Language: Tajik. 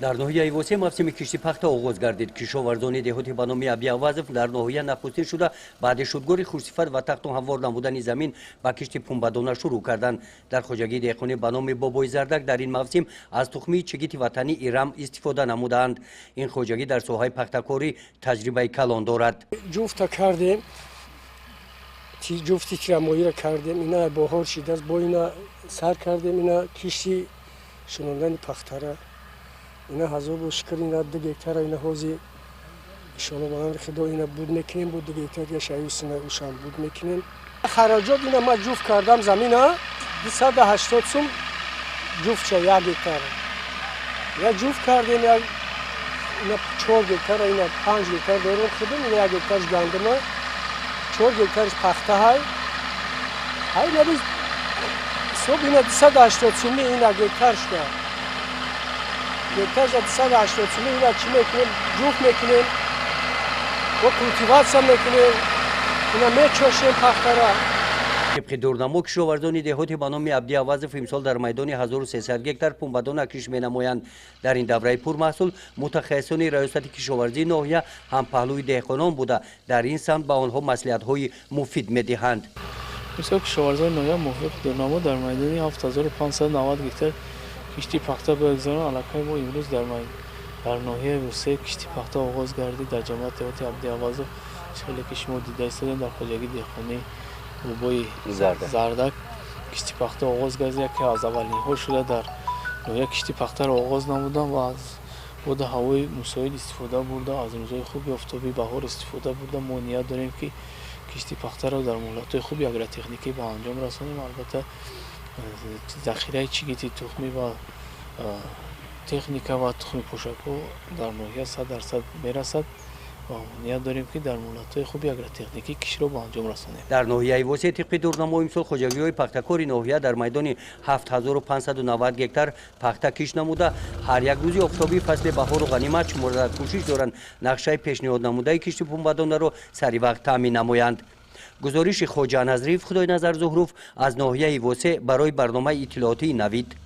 Дар ноҳияи Восе мавсими кишти пахта оғоз гардид. Кишоварзони деҳоти ба номи Абиавазов дар ноҳия нахустин шуда, баъди шудгори хушсифат ва тахту ҳамвор намудани замин ба кишти пунбадона шурӯъ карданд. Дар хоҷагии деҳқонӣ ба номи Бобои Зардак дар ин мавсим аз тухмии чигити ватанӣ Ирам истифода намудаанд. Ин хоҷагӣ дар соҳаи пахтакорӣ таҷрибаи калон дорад. Ҷуфта кардем, ҷуфти тирамоҳиро кардем, ина баҳор шидааст, бо ина сар кардем, ина кишти шунондани пахтара. Ина ҳазору шукр, ина 2 гектара, ина ҳози иншоалло ба амри Худо ина буд мекунем, бо 2 гектар яшаюсина ушам буд мекунем. Хароҷот ина ма ҷуфт кардам замина 280 сум ҷуфтча 1 гектар. Я ҷуфт кардем, як ина 4 гектара, ина 5 гектар дорем худам, ина 1 гектарш гандума, 4 гектарш пахта ҳай. Ҳай наби ҳисоб ина 280 суми ина гектар шуда. Гектар 280 суми ина чӣ мекунем? Ҷуфт мекунем, бо культиватсия мекунем, ина мечошем пахтара. Тибқи дурнамо, кишоварзони деҳоти ба номи Абдиавазов имсол дар майдони 1300 гектар пунбадона кишт менамоянд. Дар ин давраи пурмаҳсул мутахассисони раёсати кишоварзии ноҳия ҳампаҳлӯи деҳқонон буда, дар ин самт ба онҳо маслиҳатҳои муфид медиҳанд. Имсол кишоварзони ноҳия мувофиқи дурнамо дар майдони 7590 гектар кишти пахта бигузоранд. Аллакай мо имрӯз дар ноҳияи Восе кишти пахта оғоз гардид. Дар ҷамоати деҳоти Абдиавазов, хеле ки шумо дида истодем, дар хоҷагии деҳқонии Бобои Зардак кишти пахта оғоз гардид. Яке аз аввалинҳо шуда дар ноҳия кишти пахтаро оғоз намудам ва аз боду ҳавои мусоид истифода бурда, аз рӯзҳои хуби офтобии баҳор истифода бурда, мо ният дорем, ки кишти пахтаро дар муҳлатҳои хуби агротехникӣ ба анҷом расонем. Албатта, захираи чигити тухмӣ ва техника ва тухми пӯшакҳо дар ноҳия 100% мерасад ва ният дорем, ки дар муҳлатҳои хуби агротехникӣ киштро ба анҷом расонем. Дар ноҳияи Восе тибқи дурнамо имсол хоҷагиҳои пахтакори ноҳия дар майдони 7590 гектар пахта кишт намуда, ҳар як рӯзи офтобии фасли баҳору ғанимат шуморда, кӯшиш доранд нақшаи пешниҳод намудаи кишти пунбадонаро сари вақт таъмин намоянд. Гузориши Хоҷа Назриев, Худойназар Зуҳруф аз ноҳияи Восе барои барномаи иттилоотии Навид.